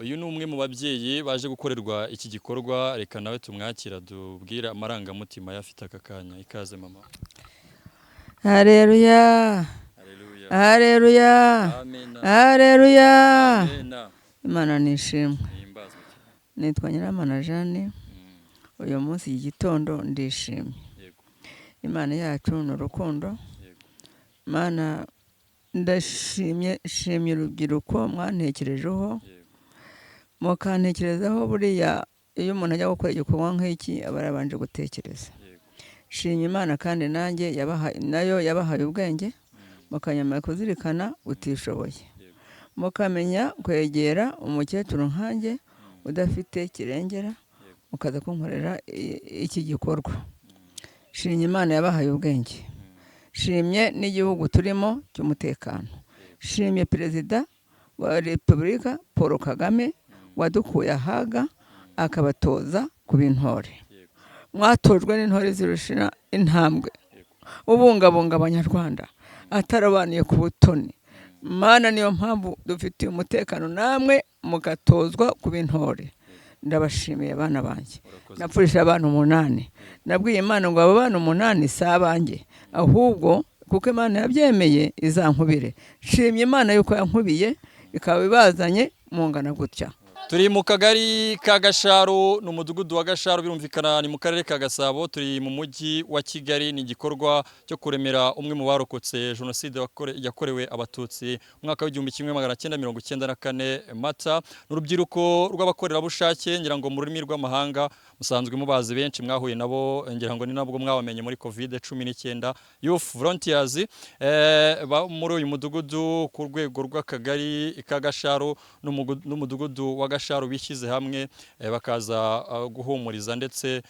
Uyu ni umwe mu babyeyi baje gukorerwa iki gikorwa. Reka nawe tumwakira tubwire amarangamutima yafite aka kanya. Ikaze, mama. Hareruya! Haleluya! Hareruya! Amena! Hareruya! Amena! Imana nishimwe. Himbazwe cyane. Nitwa Nyiramana Jeanne. Uyu munsi, iki gitondo, ndishimye. Imana yacu ni urukundo. Imana ndashimye, shimye urubyiruko mwantekerejeho, mukantekerezaho. Buriya iyo umuntu ajya gukora igikorwa nk'iki aba yarabanje gutekereza. Shimye Imana kandi nanjye nayo yabahaye ubwenge, mukanyamara kuzirikana utishoboye, mukamenya kwegera umukecuru nkanjye udafite kirengera, mukaza kunkorera iki gikorwa. Shimye Imana yabahaye ubwenge. Shimye n'igihugu turimo cy'umutekano. Shimye Perezida wa Repubulika Paul Kagame wadukuye ahaga akabatoza kuba intore. Mwatojwe n'intore zirusha intambwe, ubungabunga Abanyarwanda atarabaniye ku butoni. Mana, niyo mpamvu dufitiye umutekano, namwe mugatozwa kuba intore. Ndabashimiye, abana banjye. Urakoze. Napfurije abana umunani. Nabwiye Imana ngo aba bana umunani si abanjye, ahubwo kuko Imana yabyemeye izankubire. Nshimye Imana yuko yankubiye ikaba ibazanye mungana gutya. Turi mu kagari ka Gasharu, ni umudugudu wa Gasharu, birumvikana ni mu karere ka Gasabo, turi mu mujyi wa Kigali. Ni igikorwa cyo kuremera umwe mu barokotse jenoside yakorewe Abatutsi mu mwaka wa 1994 Mata. Ni urubyiruko rw'abakorerabushake, ngira ngo mu rurimi rw'amahanga musanzwe mubazi, benshi mwahuye nabo, ngira ngo ni nabwo mwabamenye muri Covid-19, Youth Volunteers muri uyu mudugudu ku rwego rw'akagari ka Gasharu n'umudugudu wa Gasharu bishyize hamwe bakaza guhumuriza ndetse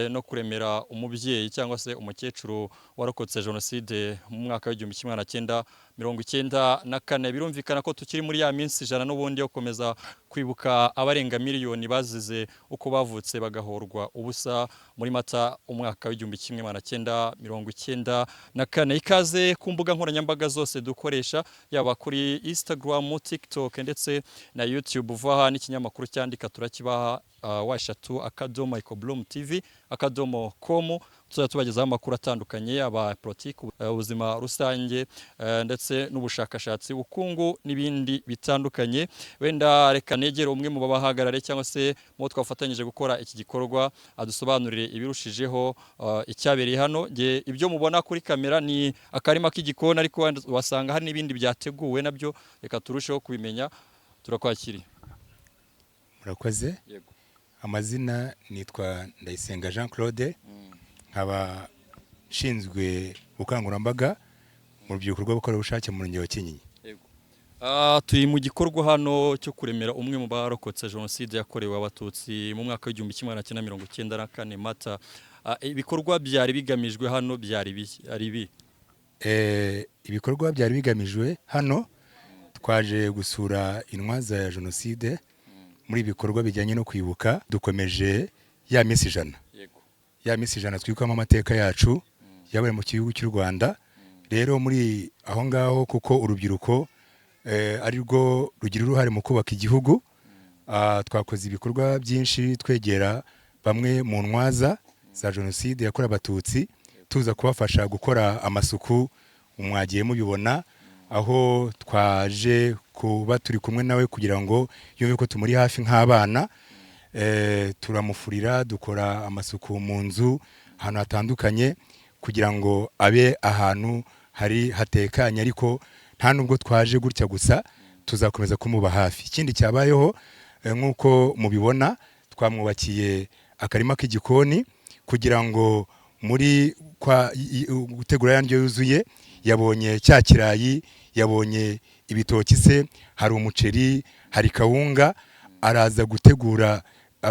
no kuremera umubyeyi cyangwa se umukecuru warokotse jenoside mu mwaka wa 1994. Birumvikana ko tukiri muri ya minsi 100 n'ubundi yo gukomeza kwibuka abarenga miliyoni bazize uko bavutse bagahorwa ubusa muri Mata umwaka wa 1994. Ikaze ku mbuga nkoranyambaga zose dukoresha, yaba kuri Instagram, TikTok ndetse na YouTube. Vuba n'ikinyamakuru cyandika turakibaha, www.michaelbloom tv.com. Tuzajya tubagezaho amakuru atandukanye, yaba politiki, ubuzima rusange, ndetse n'ubushakashatsi, ubukungu n'ibindi bitandukanye. Wenda reka negere umwe mu babahagarare cyangwa se mu bo twafatanyije gukora iki gikorwa adusobanurire ibirushijeho icyabereye hano. Nge ibyo mubona kuri kamera ni akarima k'igikoni, ariko wenda wasanga hari n'ibindi byateguwe nabyo. Reka turusheho kubimenya. Turakwakiriye. Murakoze. Yego. Amazina nitwa Ndayisenga Jean Claude, nkaba nshinzwe ubukangurambaga mu rubyiruko rw'abakorerabushake mu murenge wa Kinyinya. Turi mu gikorwa hano cyo kuremera umwe mu barokotse jenoside yakorewe Abatutsi mu mwaka wa 1994 Mata. Ibikorwa byari bigamijwe hano byari ari ibi? Ibikorwa byari bigamijwe hano, twaje gusura intwaza ya jenoside muri ibi bikorwa bijyanye no kwibuka. Dukomeje ya minsi 100, ya minsi 100 twibukamo amateka yacu yabaye mu gihugu cy'u Rwanda. Rero muri aho ngaho, kuko urubyiruko ari rwo rugira uruhare mu kubaka igihugu, twakoze ibikorwa byinshi twegera bamwe mu ntwaza za jenoside yakorewe Abatutsi, tuza kubafasha gukora amasuku. Mwagiye mubibona aho twaje kuba turi kumwe nawe kugira ngo yumve ko tumuri hafi nk'abana. Turamufurira, dukora amasuku mu nzu ahantu hatandukanye kugira ngo abe ahantu hari hatekanye. Ariko nta nubwo twaje gutya gusa, tuzakomeza kumuba hafi. Ikindi cyabayeho, nk'uko mubibona, twamwubakiye akarima k'igikoni kugira ngo muri kwa gutegura ya ndyo yuzuye, yabonye cya kirayi, yabonye ibitoki se, hari umuceri, hari kawunga, araza gutegura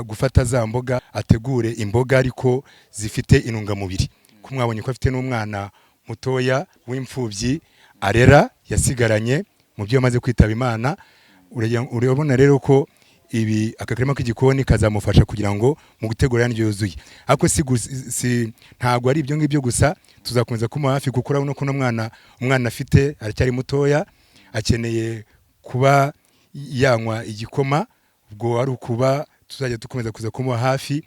gufata za mboga, ategure imboga ariko zifite intungamubiri, ko mwabonye ko afite n'umwana mutoya w'imfubyi arera yasigaranye mu byo yamaze kwitaba Imana. Urabona rero ko ibi aka karima k'igikoni kazamufasha kugira ngo mu gutegura indyo yuzuye. Ariko si ntabwo ari ibyo ngibyo gusa, tuzakomeza kumuha hafi, kuko urabona ko uno mwana afite aracyari mutoya, akeneye kuba yanywa igikoma. Ubwo ari ukuba tuzajya dukomeza kuza kumuba hafi,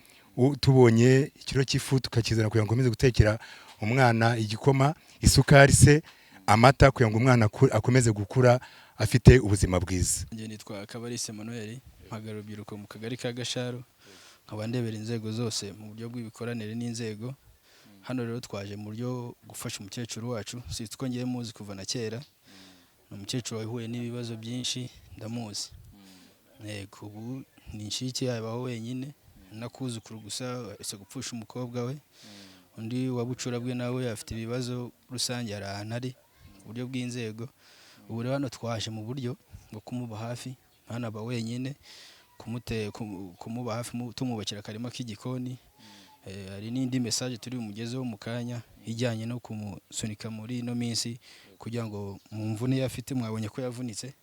tubonye ikiro cy'ifu tukakizana kugira ngo akomeze gutekera umwana igikoma, isukari se, amata, kugira ngo umwana akomeze gukura afite ubuzima bwiza. Njye nitwa Kabarisa Emmanuel, mpagarariye urubyiruko mu kagari ka Gasharu, nkaba ndebera inzego zose mu buryo bw'imikoranire n'inzego. Hano rero twaje mu buryo gufasha umukecuru wacu, si ko ngiye muzi kuva na kera, ni umukecuru wahuye n'ibibazo byinshi, ndamuzi. Yego, ubu ni inshike, yabaho wenyine n'akuzukuru gusa, aherutse gupfusha umukobwa we, undi wa bucura bwe nawe afite ibibazo rusange, hari ahantu ari ku buryo bw'inzego. Ubu rero hano twaje mu buryo bwo kumuba hafi, ntanaba wenyine, kumuba hafi tumwubakira akarima k'igikoni. Hari n'indi message turi bumugezeho mu kanya ijyanye no kumusunika muri ino minsi, kugira ngo mu mvune ye afite, mwabonye ko yavunitse,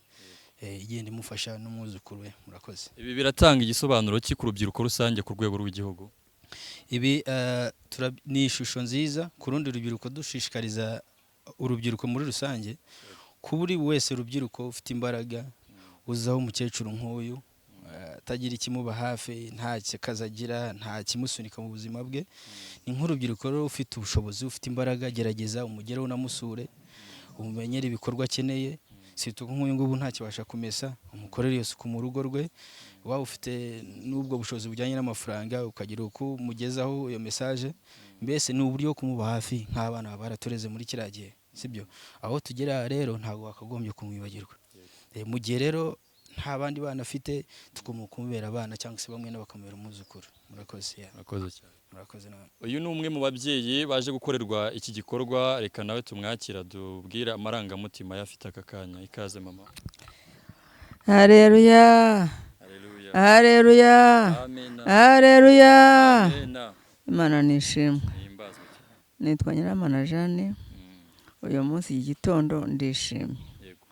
igenda imufasha n'umwuzukuru we. Murakoze. Ibi biratanga igisobanuro ki ku rubyiruko rusange ku rwego rw'igihugu? Ibi ni ishusho nziza ku rundi rubyiruko, dushishikariza urubyiruko muri rusange kuba uri wese rubyiruko ufite imbaraga, uzaho umukecuru nk'uyu atagira ikimuba hafi, nta kazi agira, nta kimusunika mu buzima bwe. Ni nk'urubyiruko rero ufite ubushobozi, ufite imbaraga, gerageza umugereho, unamusure, umumenyere ibikorwa akeneye. Si nk'uyu ngubu ntakibasha kumesa, umukorere iyo suku mu rugo rwe. Waba ufite n'ubwo bushobozi bujyanye n'amafaranga, ukagira uko umugezaho iyo message. Mbese ni uburyo bwo kumuba hafi nk'abana baba baratureze muri kiriya gihe, sibyo? Aho tugera rero ntabwo wakagombye kumwibagirwa. Mu gihe rero nta bandi bana afite, tugomba kumubera abana, cyangwa se bamwe bakamubera umwuzukuru. Murakoze, yeah. Murakoze cyane. Murakoze namwe. Uyu ni umwe mu babyeyi baje gukorerwa iki gikorwa, reka nawe tumwakira dubwire amarangamutima yafite aka kanya. Ikaze mama. Haleluya. Haleluya. Haleluya. Amena. Haleluya. Amena. Imana nishimwe. Himbazwe cyane. Nitwa Nyiramana Jeanne. Uyu munsi iki gitondo ndishimye. Yego.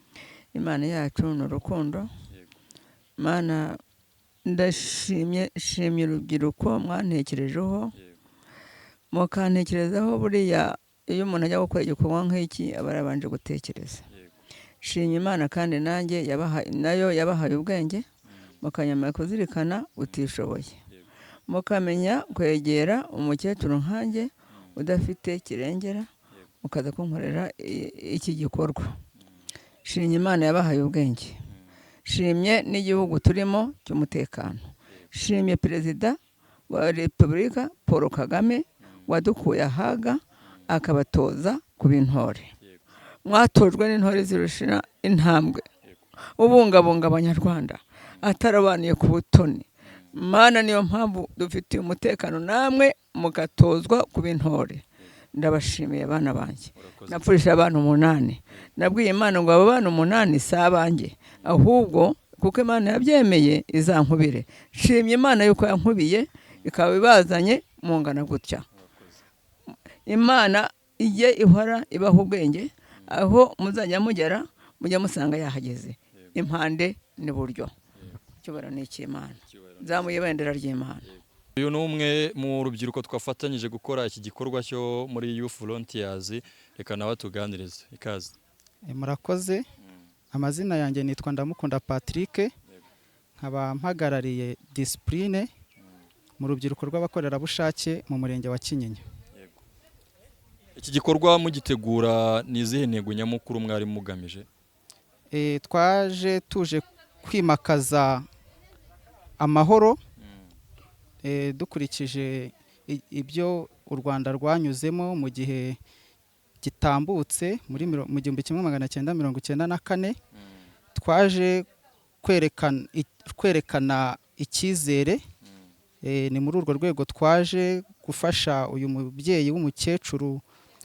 Imana yacu ni urukundo. Yego. Imana ndashimye, shimye urubyiruko mwantekerejeho, Yego. mukantekerezaho. Buriya iyo umuntu ajya gukora igikorwa nk'iki aba yarabanje gutekereza. Yego. Shimye Imana kandi nanjye nayo yabahaye ubwenge, mukanyamara kuzirikana utishoboye, Yego. mukamenya kwegera umukecuru nkanjye udafite kirengera, mukaza kunkorera iki gikorwa. Shimye Imana yabahaye ubwenge, shimye n'igihugu turimo cy'umutekano, shimye Perezida wa Repubulika Paul Kagame wadukuye ahaga akabatoza kuba intore. Yego. Mwatojwe n'intore zirushira intambwe, ubungabunga abanyarwanda atarabaniye ku butoni. Mana, niyo mpamvu dufitiye umutekano, namwe mugatozwa kuba intore. Ndabashimiye bana banjye. Urakoze. Napfurije abantu 8, nabwiye Imana ngo aba bana 8 si abanjye, ahubwo kuko Imana yabyemeye izankubire. Shimye Imana yuko yankubiye ikaba ibazanye mungana gutya. Imana ijye ihora ibaha ubwenge, aho muzajya mugera mujya musanga yahageze, impande n'iburyo. Icyubahiro ni icy'Imana, nzamuye ibendera ry'Imana. Uyu ni umwe mu rubyiruko twafatanyije gukora iki gikorwa cyo muri Youth Volunteers, reka nawe tuganirize. Ikaze. Murakoze. Amazina yanjye nitwa Ndamukunda Patrick, nkaba mpagarariye discipline mu rubyiruko rw'abakorerabushake mu murenge wa Kinyinya. Iki gikorwa mugitegura ni izihe ntego nyamukuru mwari mugamije? Twaje tuje kwimakaza amahoro, dukurikije ibyo u Rwanda rwanyuzemo mu gihe gitambutse muri mu 1994. Twaje kwerekana icyizere. Ni muri urwo rwego twaje gufasha uyu mubyeyi w'umukecuru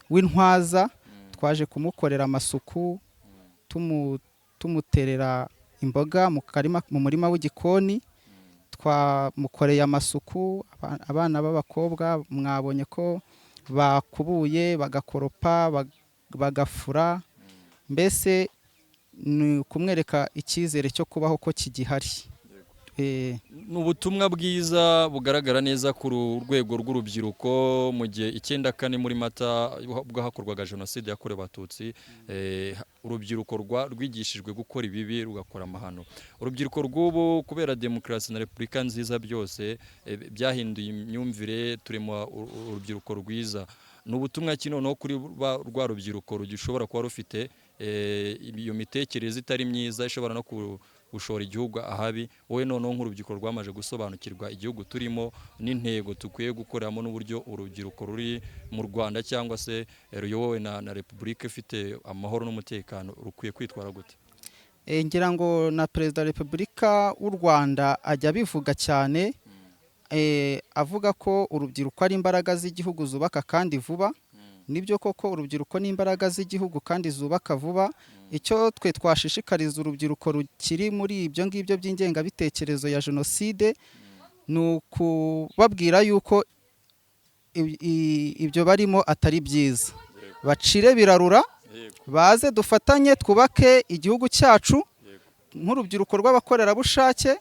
w'intwaza, twaje kumukorera amasuku, tumuterera imboga mu karima, mu murima w'igikoni. Twamukoreye amasuku, abana b'abakobwa mwabonye ko bakubuye, bagakoropa, bagafura, mbese ni kumwereka icyizere cyo kubaho ko kigihari. Ni ubutumwa bwiza bugaragara neza ku rwego rw'urubyiruko. Mu gihe 94 muri Mata ubwo hakorwaga jenoside yakorewe Abatutsi, urubyiruko rwigishijwe gukora ibibi, rugakora amahano. Urubyiruko rw'ubu, kubera demokarasi na repubulika nziza, byose byahinduye imyumvire, turema urubyiruko rwiza. Ni ubutumwa ki noneho kuri rwa rubyiruko rugishobora kuba rufite iyo mitekerereze itari myiza, ishobora no gushora igihugu ahabi? Wowe noneho nk'urubyiruko rwamaze gusobanukirwa igihugu turimo n'intego dukwiye gukoreramo, n'uburyo urubyiruko ruri mu Rwanda cyangwa se ruyobowe na repubulika ifite amahoro n'umutekano rukwiye kwitwara gute? Ngira ngo na Perezida wa Repubulika w'u Rwanda ajya abivuga cyane, avuga ko urubyiruko ari imbaraga z'igihugu zubaka kandi vuba. Nibyo koko, urubyiruko ni imbaraga z'igihugu kandi zubaka vuba. Icyo twe twashishikariza urubyiruko rukiri muri ibyo ngibyo by'ingengabitekerezo ya jenoside ni ukubabwira yuko ibyo barimo atari byiza, bacire birarura, baze dufatanye twubake igihugu cyacu. Nk'urubyiruko rw'abakorerabushake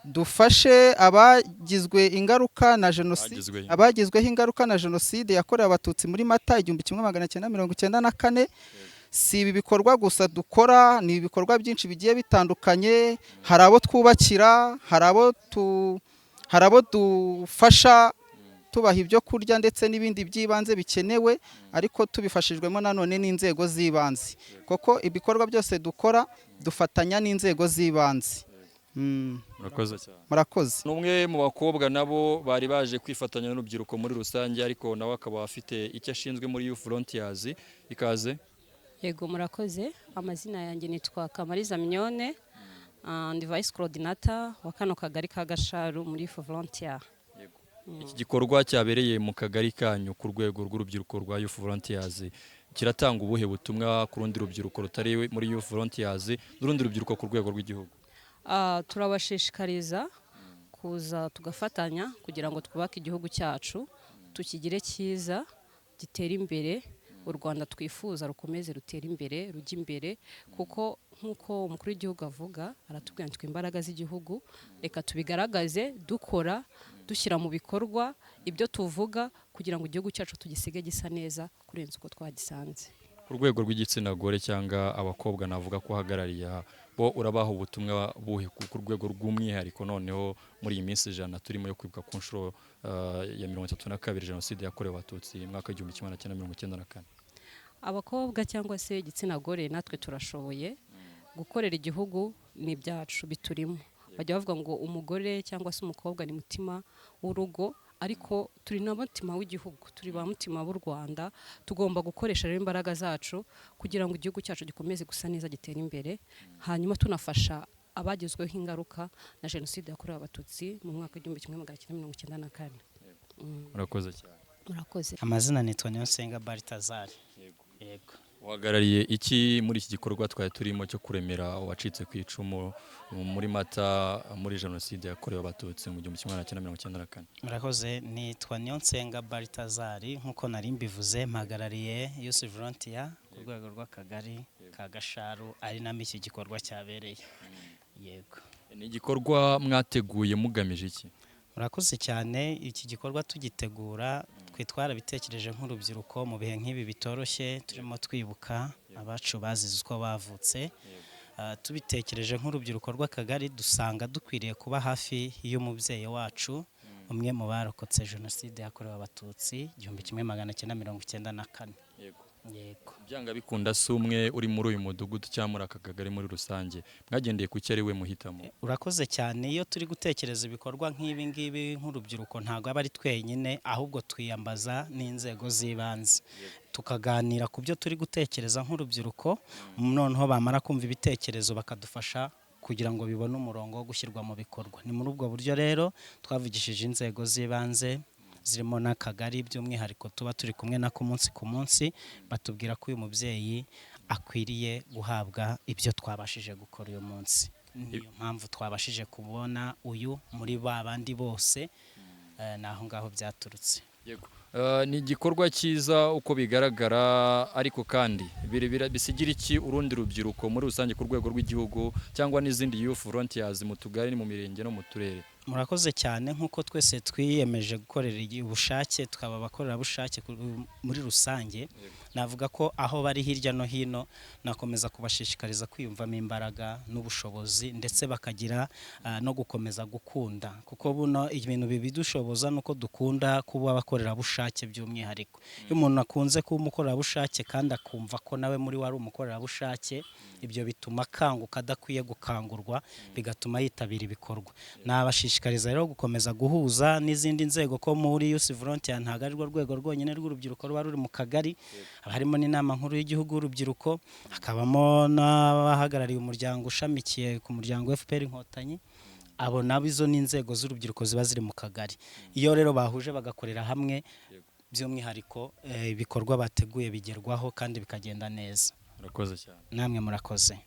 dufashe abagizwe ingaruka na jenoside, Bagizweho. abagizweho ingaruka na jenoside yakorewe Abatutsi muri Mata 1994. Si ibi bikorwa gusa dukora, ni ibikorwa byinshi bigiye bitandukanye. Hari abo twubakira, hari abo dufasha tubaha ibyo kurya ndetse n'ibindi by'ibanze bikenewe, ariko tubifashijwemo nanone n'inzego z'ibanze, kuko ibikorwa byose dukora dufatanya n'inzego z'ibanze. Murakoze cyane. Murakoze. Ni umwe mu bakobwa nabo bari baje kwifatanya n'urubyiruko muri rusange, ariko nawe akaba afite icyo ashinzwe muri Youth Volunteers. Ikaze. Yego, murakoze. Amazina yanjye nitwa Kamariza Mignone, ndi vice coordinator wa kano kagari ka Gasharu muri Youth Volunteer. Iki gikorwa cyabereye mu kagari kanyu ku rwego rw'urubyiruko rwa Youth Volunteers kiratanga ubuhe butumwa ku rundi rubyiruko rutari muri Youth Volunteers n'urundi rubyiruko ku rwego rw'igihugu? Turabashishikariza kuza tugafatanya kugira ngo twubake igihugu cyacu, tukigire cyiza, gitere imbere. U Rwanda twifuza rukomeze rutere imbere, rujye imbere, kuko nk'uko umukuru w'igihugu avuga, aratubwira ngo twe imbaraga z'igihugu. Reka tubigaragaze dukora, dushyira mu bikorwa ibyo tuvuga, kugira ngo igihugu cyacu tugisige gisa neza kurenza uko twagisanze. Ku rwego rw'igitsina gore cyangwa abakobwa, navuga ko uhagarariye aha, bo urabaha ubutumwa buhe ku rwego rw'umwihariko noneho muri iyi minsi 100 turimo yo kwibuka ku nshuro ya 32 jenoside yakorewe Abatutsi mu mwaka w'1994? Abakobwa cyangwa se igitsina gore, natwe turashoboye gukorera igihugu, ni ibyacu biturimo. Bajya bavuga ngo umugore cyangwa se umukobwa ni mutima w'urugo, ariko turi na mutima w'igihugu, turi ba mutima w'u Rwanda. Tugomba gukoresha rero imbaraga zacu kugira ngo igihugu cyacu gikomeze gusa neza, gitere imbere, hanyuma tunafasha abagizweho ingaruka na jenoside yakorewe Abatutsi mu mwaka w'1994. Murakoze cyane. Murakoze. Amazina nitwa Niyonsenga Baltazar. Yego. Uhagarariye iki muri iki gikorwa twari turimo cyo kuremera uwacitse ku icumu muri Mata muri jenoside yakorewe Abatutsi mu 1994? Murakoze, nitwa Niyonsenga Baltazar, nk'uko nari mbivuze, mpagarariye Youth Volunteer ku rwego rw'akagari ka Gasharu, ari namo iki gikorwa cyabereye. Yego. Ni igikorwa mwateguye mugamije iki? Murakoze cyane. Iki gikorwa tugitegura, twe twarabitekereje nk'urubyiruko mu bihe nk'ibi bitoroshye turimo twibuka abacu bazize uko bavutse. Tubitekereje nk'urubyiruko rw'akagari, dusanga dukwiriye kuba hafi y'umubyeyi wacu, umwe mu barokotse jenoside yakorewe Abatutsi 1994. Yego. Byanga bikunda si umwe uri muri uyu mudugudu cyangwa muri aka kagari muri rusange. Mwagendeye ku cyo ari we muhitamo? Urakoze cyane. Iyo turi gutekereza ibikorwa nk'ibi ngibi nk'urubyiruko, ntabwo aba ari twenyine, ahubwo twiyambaza n'inzego z'ibanze, tukaganira ku byo turi gutekereza nk'urubyiruko. Noneho bamara kumva ibitekerezo bakadufasha kugira ngo bibone umurongo wo gushyirwa mu bikorwa. Ni muri ubwo buryo rero twavugishije inzego z'ibanze zirimo n'akagari by'umwihariko, tuba turi kumwe nako umunsi ku munsi, batubwira ko uyu mubyeyi akwiriye guhabwa ibyo twabashije gukora uyu munsi. Niyo mpamvu twabashije kubona uyu muri ba bandi bose, ni aho ngaho byaturutse. Yego. Ni igikorwa cyiza uko bigaragara, ariko kandi bisigira iki urundi rubyiruko muri rusange ku rwego rw'igihugu cyangwa n'izindi youth volunteers mu tugari, mu mirenge no mu turere? Murakoze cyane. Nk'uko twese twiyemeje gukorera ubushake, tukaba abakorerabushake muri rusange, navuga ko aho bari hirya no hino nakomeza kubashishikariza kwiyumvamo imbaraga n'ubushobozi, ndetse bakagira no gukomeza gukunda, kuko buno ibintu bibidushoboza nuko dukunda kuba abakorerabushake. By'umwihariko iyo umuntu akunze kuba umukorerabushake kandi akumva ko nawe muri we ari umukorerabushake, ibyo bituma akanguka adakwiye gukangurwa, bigatuma yitabira ibikorwa. Nabashishikariza rero gukomeza guhuza n'izindi nzego, ko muri Youth Volunteer ntabwo ari rwo rwego rwonyine rw'urubyiruko ruba ruri mu kagari. Haba harimo n'inama nkuru y'igihugu y'urubyiruko, hakabamo n'abahagarariye umuryango ushamikiye ku muryango FPR Inkotanyi. Abo nabo, izo ni inzego z'urubyiruko ziba ziri mu kagari. Iyo rero bahuje bagakorera hamwe, by'umwihariko ibikorwa bateguye bigerwaho kandi bikagenda neza. Murakoze cyane. Namwe murakoze.